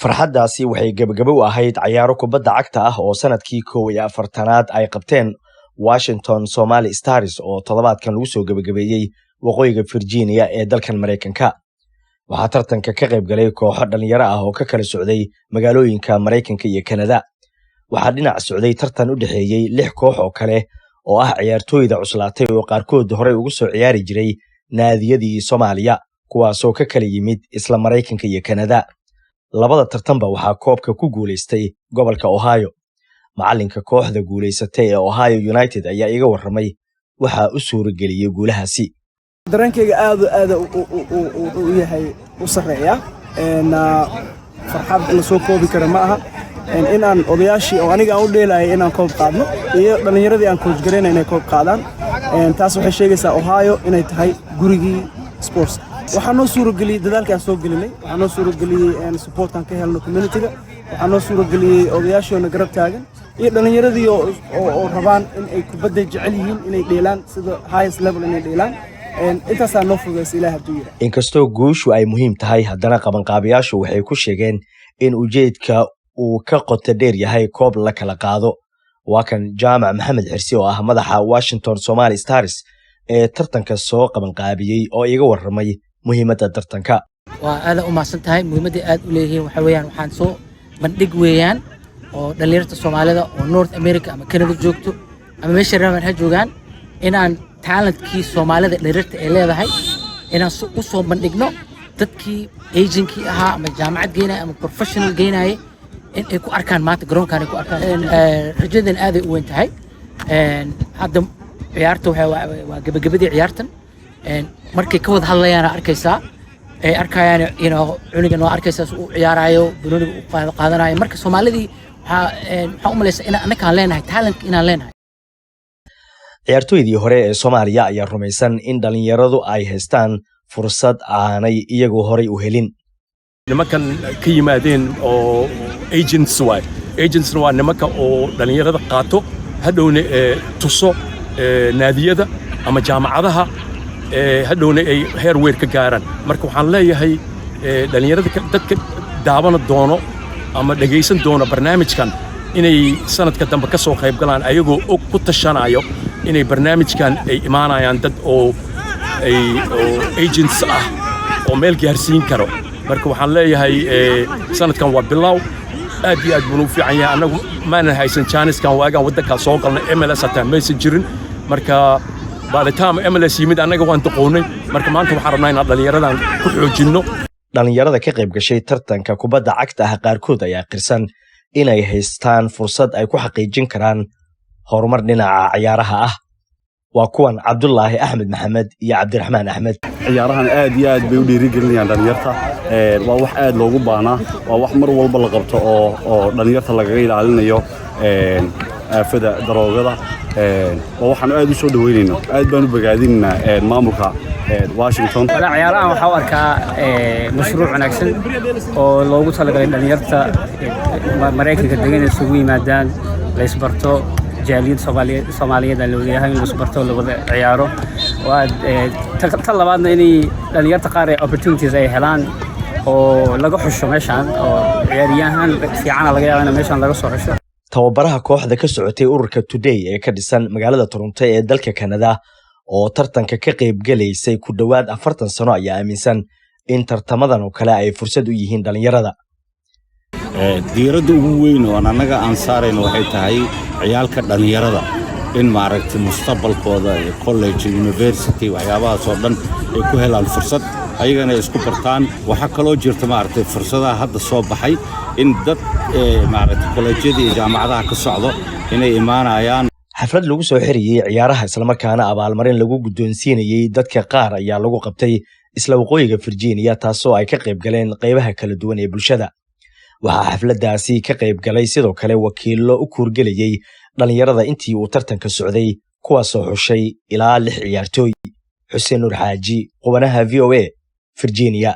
Farxaddaasi waxay gebagabo u ahayd cayaaro kubadda cagta ah oo sanadkii 41aad ay qabteen Washington Somali Stars, oo toddobaadkan lagu soo gebagabeeyey waqooyiga Virginia ee dalkan Maraykanka. Waxaa tartanka ka qayb galay kooxo dhallinyaro ah oo ka kala socday magaalooyinka Maraykanka iyo Kanada. Waxaa dhinac socday tartan u dhexeeyey lix koox oo kale oo ah ciyaartooyda cuslaatay oo qaarkood horey ugu soo ciyaari jiray naadiyadii Soomaaliya, kuwaasoo ka kala yimid isla Maraykanka iyo Kanada. Labada tartanba waxaa koobka ku guulaystay gobolka Ohio. Macalinka kooxda guulaysatay ee Ohio United ayaa iga warramay waxaa u suurageliyey guulahaasi. Dareenkayga aad aad u yahay u sarreeya. Farxad la soo koobi kara ma aha in aan odayaashii oo aniga aan u dheelayay inaan koob qaadno iyo dhallinyaradii aan coach garayna inay koob qaadaan. Taas waxay sheegaysaa Ohio inay tahay gurigii sports. Waxaa noo suurageliyey dadaalka aan soo gelinay, waxaa noo suurageliyey supportkan ka helno communityga, waxaa noo suurageliyey odayaashoona garab taagan iyo dhallinyaradii oo rabaan in ay kubadda jecel yihiin inay dheelaan, sida highest level inay dheelaan. Intaasaa noo fududaysa, Ilaah hadduu yidhaa. Inkastoo guushu ay muhiim tahay, haddana qabanqaabayaashu waxay ku sheegeen in ujeedka uu ka qoto dheer yahay koob la kala qaado. Waa kan Jaamac Maxamed Xirsi oo ah madaxa Washington Somali Stars ee tartanka soo qabanqaabiyey oo iga warramay muhiimadda tartanka. Waa aada u mahadsan tahay. Muhiimadda aad u leeyihiin waxaa weeyaan, waxaan soo bandhig weeyaan oo dhallinyarta Soomaalida oo North America ama Canada joogto ama meesha rabaan ha joogaan, inaan talentkii Soomaalida dhallinyarta ay leedahay inaan u soo bandhigno dadkii agentkii ahaa ama jaamacad geynaya ama professional geynaya, in ay ku arkaan maanta garoonkan ay ku arkaan. Rajadan aaday u weyn tahay. Hadda ciyaarta waa gebagabadii ciyaartan. Markay ka wada hadlayaan arkaysaa, ay arkayaan cunugan waa arkaysaa si uu ciyaarayo, banooniga u qaadanayo. Marka Soomaalidii waxaa u malaysaa in annakaan leenahay talentka inaan leenahay. Ciyaartooydii hore ee Soomaaliya ayaa rumaysan in dhallinyaradu ay haystaan fursad aanay iyagu horay u helin. Nimankan ka yimaadeen oo agents waay. Agentsna waa nimanka oo dhallinyarada qaato, hadhowna tuso naadiyada ama jaamacadaha, hadhowna ay heer weer ka gaaraan. Marka waxaan leeyahay dhallinyarada, dadka daawana doono ama dhegaysan doono barnaamijkan, inay sanadka dambe ka soo qayb galaan ayagoo og ku tashanayo inay barnaamijkan ay imaanayaan dad oo ay oo agents ah oo meel gaarsiin karo. Marka waxaan leeyahay sanadkan waa bilow, aad iyo aad buuna u fiican yahay. Annagu maanan haysan jaaniskan waagaan waddankaa soo galnay. MLS hataa maysan jirin. Marka by the time MLS yimid, annaga waan doqoonnay. Marka maanta waxaan rabnaa inaan dhallinyaradan ku xoojinno. Dhallinyarada ka qayb gashay tartanka kubadda cagta ah qaarkood ayaa qirsan inay haystaan fursad ay ku xaqiijin karaan horumar dhinaca ciyaaraha ah. Waa kuwan Cabdulaahi Axmed Maxamed iyo Cabdiraxmaan Axmed. Ciyaarahan aad iyo aad bay u dhiirigelinayaan dhallinyarta. Waa wax aad loogu baahnaa, waa wax mar walba la qabto oo dhallinyarta lagaga ilaalinayo aafada daroogada. Waa waxaanu aad u soo dhaweynayno, aad baan u bogaadinaynaa maamulka Washington. Wala ciyaarahan waxaa u arkaa mashruuc wanaagsan oo loogu talagalay dhallinyarta Maraykanka degan isugu yimaadaan, la isbarto, jaaliyad Soomaaliyeed aan la wadayahay in la isbarto, la wada ciyaaro. Waa ta labaadna inay dhallinyarta qaar ee opportunities ay helaan oo laga xusho meeshaan, oo ciyaaryahan fiicana laga yaaba in meeshaan laga soo xusho. Tababaraha kooxda ka socotay ururka Today ee ka dhisan magaalada Toronto ee dalka Kanada oo tartanka ka qayb galaysay ku dhowaad 40 sano ayaa aaminsan in tartamadan oo kale ay fursad u yihiin dhallinyarada. Diiradda ugu weyn oo annaga aan saarayno waxay tahay ciyaalka dhallinyarada in, maaragtay, mustaqbalkooda college, university, waxyaabahaas oo dhan ay ku helaan fursad, ayagana ay isku bartaan. Waxaa kaloo jirta, maaragtay, fursadaha hadda soo baxay in dad, maaragtay, kolleejyada iyo jaamacadaha ka socdo inay imaanayaan. Xaflad lagu soo xirayey ciyaaraha, islamarkaana abaalmarin lagu guddoonsiinayey dadka qaar, ayaa lagu qabtay isla waqooyiga Virginia, taasoo ay ka qayb galeen qaybaha kala duwan ee bulshada. Waxaa xafladdaasi ka qayb galay sidoo kale wakiillo u kuurgelayey dhallinyarada intii uu tartanka socday, kuwaasoo xushay ilaa lix ciyaartooy. Xuseen Nuur Xaaji, qubanaha VOA, Virginia.